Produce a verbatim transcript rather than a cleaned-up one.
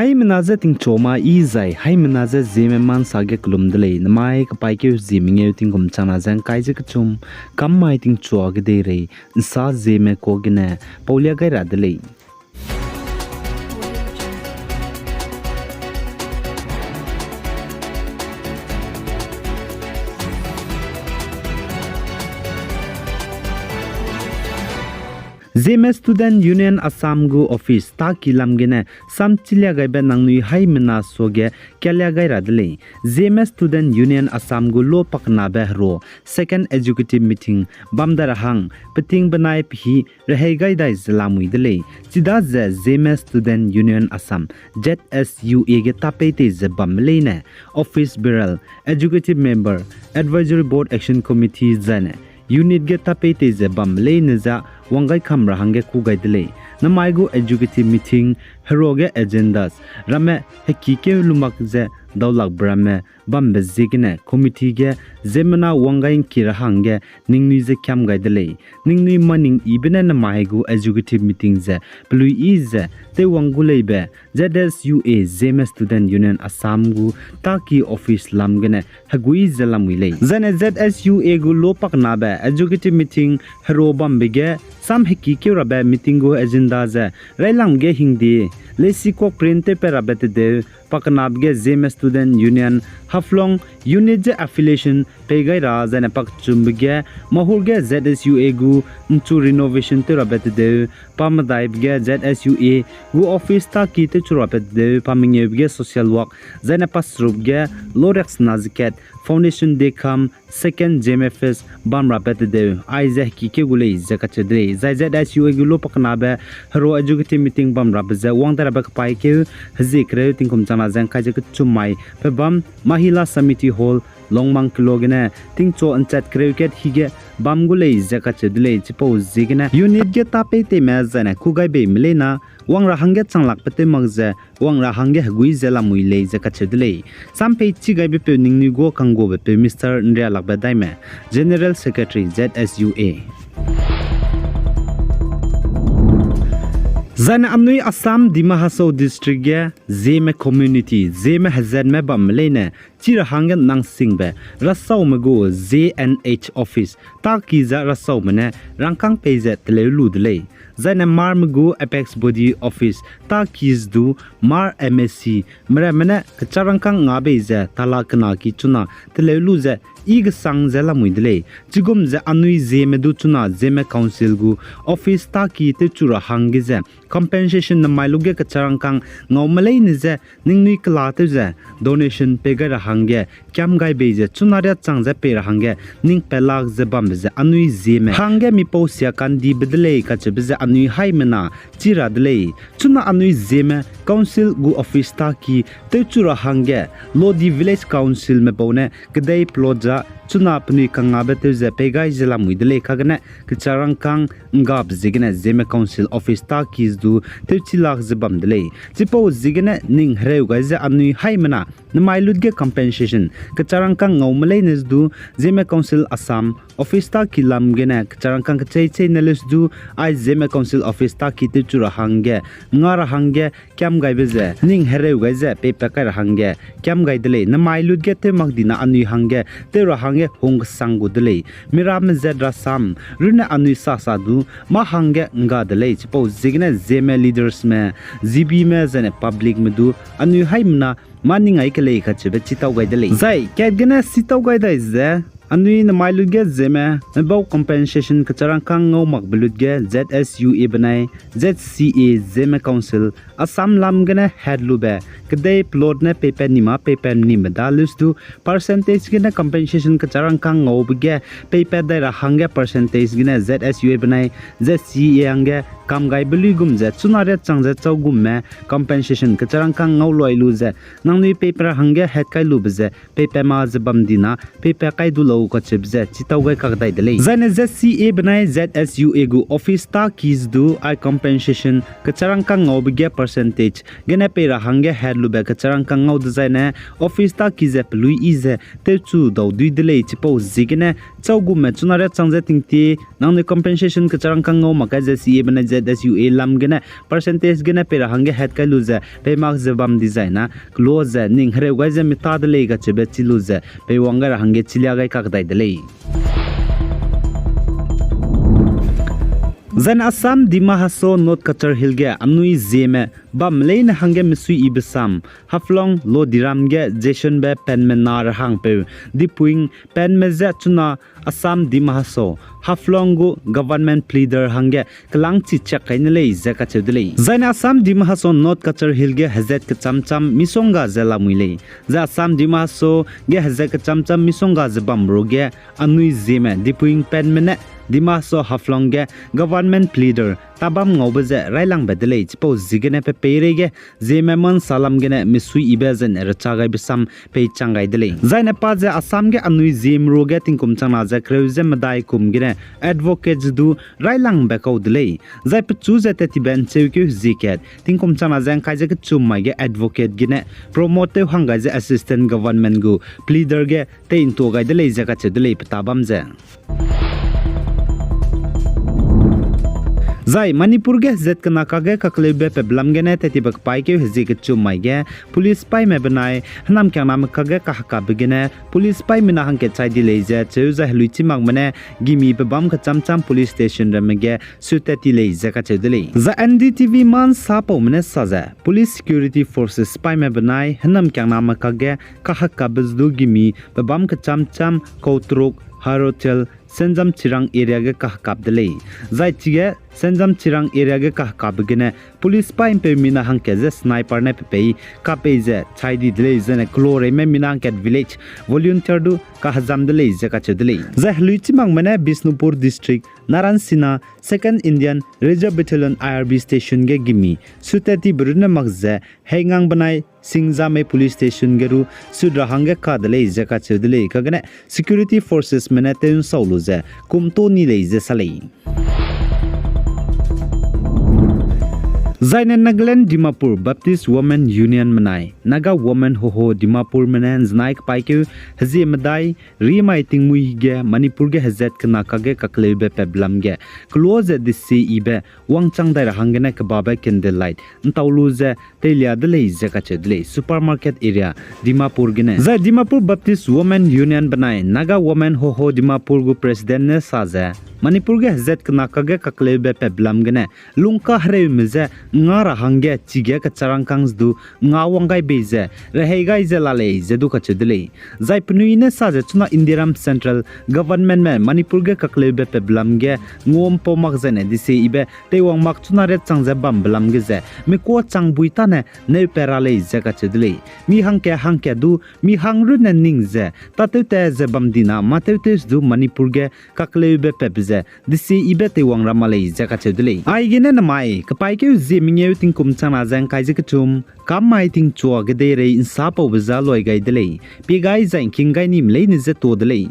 Haimena je tingchua ma i zai, haimena je Zeme ma nsa ge kelum de lei, namai kapaîkeu zie mengeu tingkum changna ze ngkai ze kechum, kam mai tingchua kedeirei, nsa Zeme ka gene, paulia gai ra de lei. Zeme Student Union Assam gu office tâki lam gene sam chilia gaibe nangnui haimena suage kialia gai ra de lei. Zeme Student Union Assam gu lo pakenabe herua second executive meeting bam da ra hang, peting benai pehî rehei gai dai ze lamui de lei. Chidaze Zeme Student Union Assam, Z S U A ge tapeitei ze bamme leine, office bearer, executive member, advisory board action committee zaine unit ge tapeitei ze bamme leine ze wang gai kam ra hangge kû gai de lei. Namai gu executive meeting herua ge agendas ramme hekîkeu lumak ze daulakbe ramme bambe ziegene committee ge ziemmena wang gai ngki ra hangge ningnui ze kiam gai de lei. Ningnui maning yibe ne namai gu executive meeting ze peluiyi ze teiwang gu leibe Z S U A, Zeme Student Union Assam gu tâki office lam gene hegui ze lamui lei. Zaine Z S U A gu lo pakenabe executive meeting herua bambe ge sam hekîkeu rabe meeting gu agenda ze railang ge hingde leisi kak print tewpat rabe tedeu, pakenabe ge Zeme Student Union Haflong unit ze affiliation pei gai ra zaine pakechumbe ge Mahur ge Z S U A gu nchu renovation tew rabe tedeu, pamedaibe ge Z S U A gu office tâki tewchu rabe tedeu, pamengeube ge social work, zaine paserube ge loriaksena ze kat foundation day kam second Zeme Fest bam rabe tedeu, aize hekîkeu gu lei ze kacheu de lei. Zai Z S U A gu lo pakenabe herua executive meeting bam rabe ze wang dai rabe kapaîkeu hezie kereu tingkum changna ze ngkai ze kechum mai pe bam Mahila Samiti Hall, Longmang kelo gene tingchua nchat kereu kat hige bam gu lei ze kacheu de lei. Chipau ziegene unit ge tapei teime zaine kû gai beime leina wang ra hangge changlakbe tew mak ze wang ra hangge hegui ze lamui lei ze kacheu de lei. Sam pei chi gaibepeu ningnui guâ kangguabe peu Mister Nrialakbe Daime, General Secretary Z S U A. Zaine anui Assam Dima Hasao District ge Zeme community, Zeme hezatme bamme leine chi ra hangge nangsingbe rasaume gu Z N H office tâki ze rasaume ne rangkâng pei ze teleu lu de lei. Zaine Hmarme gu apex body office tâki ze du Hmar M A C meramme ne kecharangkâng nga bei ze tala kena ki chuna teleu lu ze i gesang ze lamui de lei. Chigum ze anui Zeme du chuna Zeme Council gu office tâki tewchu ra hangge ze compensation namai lu ge kecharangkâng ngaume leine ze ningnui kela tew ze donation pei gai ra hangge kiam gai bei ze chuna riâ chang ze pei ra hangge ning pelak ze bambe ze anui Zeme hangge mipau sia kandibe de lei kacheube ze anui haimena chi ra de lei. Chuna anui Zeme Council gu office tâki tewchu ra hangge Lodi Village Councilme bau ne kedei plot za chuna penui kangngabe tew ze pei gai ze lamui de lei kagene kecharangkâng ngabe ziegene Zeme Council office tâki ze du tewchi lak ze bam de lei. Chipau ziegene ning hereu gai ze anui haimena namai lut ge compensation kecharangkâng ngaume leine ze du Zeme Council Assam office tâki lam gene kecharangkâng kechei chei ne leu ze du ai Zeme Council office tâki tewchu ra hangge nga ra hangge kiam gaibe ze ning hereu gai ze peipat kai ra hangge kiam gai de lei. Namai lut ge tew mak dina anui hangge tew ra hangge hung kesang gu de lei. Miramme zat rasam runne anui sasa du mâ hangge ngga de lei. Chipau ziegene Zeme leadersme, G Bme zaine publicme du anui haimena mâ ning ai ke lei kacheube chitau gai de lei. Zai kat gene sitau gai dai ze anui namai lut ge Zeme mebau compensation kecharangkâng ngau makbe lut ge Z S U A benai Z C A Zeme Council Assam lam gene head lube kedei plot ne peipat ni mâ peipat nime da leu ze du percentage gene compensation kecharangkâng ngaube ge peipat dai ra hangge percentage gene Z S U A benai Z C A hangge kam gaibe luigum ze chuna riâ chang ze chau gumme compensation kecharangkâng ngau luai lu ze nangnui peipat ra hangge head kai lube ze peipat ma ze bam dina peipat kai du lau kacheube ze chitau gai kak dai de lei. Zaine Z C A benai Z S U A gu office tâki ze du ai compensation kecharangkâng ngaube ge percentage gene pei ra hangge head lube kecharangkâng ngau dezaine office tâki ze peluiyi ze tewchu dau dui de lei. Chipau ziegene Chaugume chuna riat chang ze tingtie, nangnui compensation kecharangkâng ngau mak kai ze C A benai Z S U A lam gene percentage gene pei ra hangge het kai lu ze pei mak ze bam dizai na, kelo ze ning hereu gai ze mita de lei kacheube chi lu ze pei wang gai ra hangge chilia gai kakdai de lei. Zaine Assam Dima Hasao North Cachar Hill ge anui Zeme bam leine hangge mesui yibe sam, Haflong Lodiram ge Jasonbe penme na rehangpeu, Dipuing penme je chuna Assam Dima Hasao, Haflong gu government pleader hangge kelangchi chak kai ne lei ze kacheu de lei. Zaine Assam Dima Hasao North Cachar Hill ge hezat kechamcham misongga ze lamui lei. Zai Assam Dima Hasao ge hezat kechamcham misongga ze bam ruge anui Zeme Dipuing penme ne Dima Hasao Haflong ge government pleader tabam ngaube ze railangbe de lei, chipau ziegene pe peireige Zeme mansa lam gene mesui yibe zaine recha gaibe sam pei chang gai de lei. Zaine pa ze Assam ge anui Zeme ruge tingkum changna ze kereu ze medai kum gene advocate ze du railangbe kau de lei. Zai pechu ze tat tibe ncheukeu hezie kat tingkum changna ze ngkai ze kechum mai ge advocate gene promote tew hang gai ze assistant government gu pleader ge tei ntua gai de lei ze kacheu de lei pe tabam ze. Zai Manipur ge hezat kena kage kakleube peblam gene tat tibe kepaîkeu hezie kechum mai ge police paîme benai hênam kiangname kage kahekabe gene police paîmena hangkat chai di lei ze cheu zai heluichimakme ne gimi pebâm kechamcham police station ramme ge sutat ti lei ze kacheu de lei. Zai N D T V mansa paume ne sa ze police security forces paîme benai hênam kiangname kage kahekabe ze du gimi pebâm kechamcham Kautruk, Harotel, Senjam Chirang area ge kahekap de lei. Zai chige Senjam Chirang area ge kahekabe gene police paî ’mpeumi na hangkat ze sniper ne pepei kapei ze chai di de lei, zene keloreime mina hangkat village volunteer du kahezam de lei ze kacheu de lei. Zai heluichimakme ne Bishnupur District, Naransina, Second Indian Reserve Battalion, I R B Station ge gimi sutat tibe runne mak ze Heingang benai Singjamei Police Station ge ru sut ra hangge ka de lei ze kacheu de lei, kagene security forcesme ne tew ’nsau lu ze kumto ni lei ze sa lei. Zaine Nagaland Dimapur Baptist Women Union menai Naga Women Hoho Dimapurme ne ’nzenai kepaîkeu hezie medai rimai tingmui ge Manipur ge hezat kena kage kakleube peblam ge keloa ze desie yibe wangchang dai ra hanggene kebabe candle light ’ntau lu ze teilia de lei ze kacheu de lei. Supermarket area Dimapur gene. Zai Dimapur Baptist Women Union benai Naga Women Hoho Dimapur gu president ne sa ze, Manipur ge hezat kena kage kakleube peblam gene lungkahereume je nga ra hangge chige kecharangkâng ze du nga wang gai bei ze rehei gai ze la lei ze du kacheu de lei. Zai penui ne sa ze chuna Indiaram central governmentme Manipur ge kakleube peblam ge nguampau mak zaine desie yibe teiwang mak chuna riat chang ze bambe lam ge ze mikuâ changbui tâne neu pat ra lei ze kacheu de lei. Mi hangkat hangkat du mi hang runne ning ze tâtew tat ze bam di na mâ tewtew ze du Manipur ge kakleube pep ze desie yibe teiwang ra ma lei ze kacheu de lei. Aigene nemai kepaîkeu zie mengeu tingkum changna ze ngkai ze kechum, kam mai tingchua kedeirei ’nsapaube za loi gai de lei. Pie gai zai ngking gai nime leine je tuâ de lei.